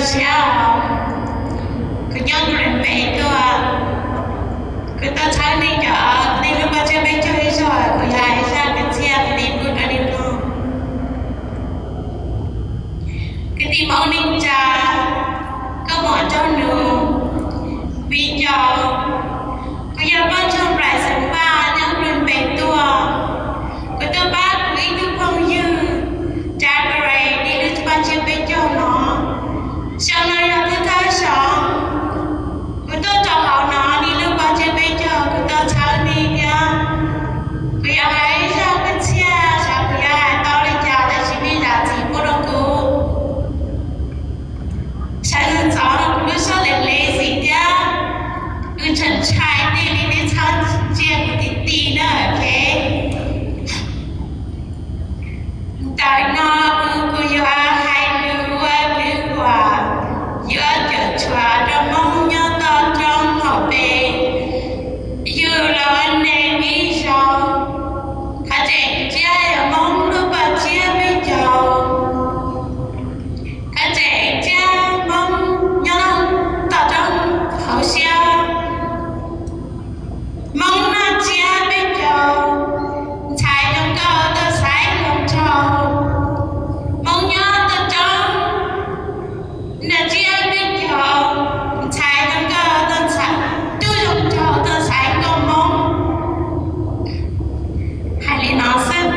Siab, kuv coj kuv lub npe tuaj, kuv tuaj txhawb nej cov, nej lub pob zeb peb caug ib zaug, kuv yog hais zaj kwv txhiaj kwv tij pub rau nej mloog. Kwv tij Hmoob neej tsa, koj muam nraug nus, viv ncaus, kuv yog Paj Ntsuag Nplaim Xeem Vaj nyob Phnom Penh tuaj. Kuv tuaj pab kuv ib tug phooj ywg Jack Gray nws lub pob zeb peb caug no. Xyoo no yog thawj thawj xyoo kuv tuaj rau hauv no nws lub pob zeb peb caug, kuv tuaj txhawb nws thiab. Kuv yuav hais zaj kwv txhiaj, xyov kuv yuav hais tau li cas tab sis nej zam txim pub rau kuv. Sawv ntxov no kuv lub suab lees lees xim thiab, kuv tseem ntshai tej li, nej txhob ntsia kuv tim tim na, ok. Ntawm no kuv yuav hais lus ua kwv uas yuav cuam tshuam rau Hmoob nyob toj roob hauv pes, yug los ua neeg ib zaug. Qhov tseem ceeb yog Hmoob lub pob zeb peb caug, qhov tseem ceeb Hmoob nyob toj roob hauv siab. Hmoob noj tsiab peb caug, ntxhais zoo nkauj tuaj xaiv zoo nraug. Hmoob nyob toj roob, noj tsiab peb caug, ntxhais zoo nkauj tuaj xaiv, tub zoo nraug tuaj xaiv nkauj Hmoob. Hais li no xwb,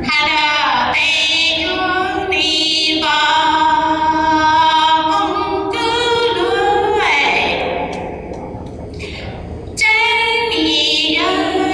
hais lus tes yug ni pom Hmoob kub lub, tseeb ni yog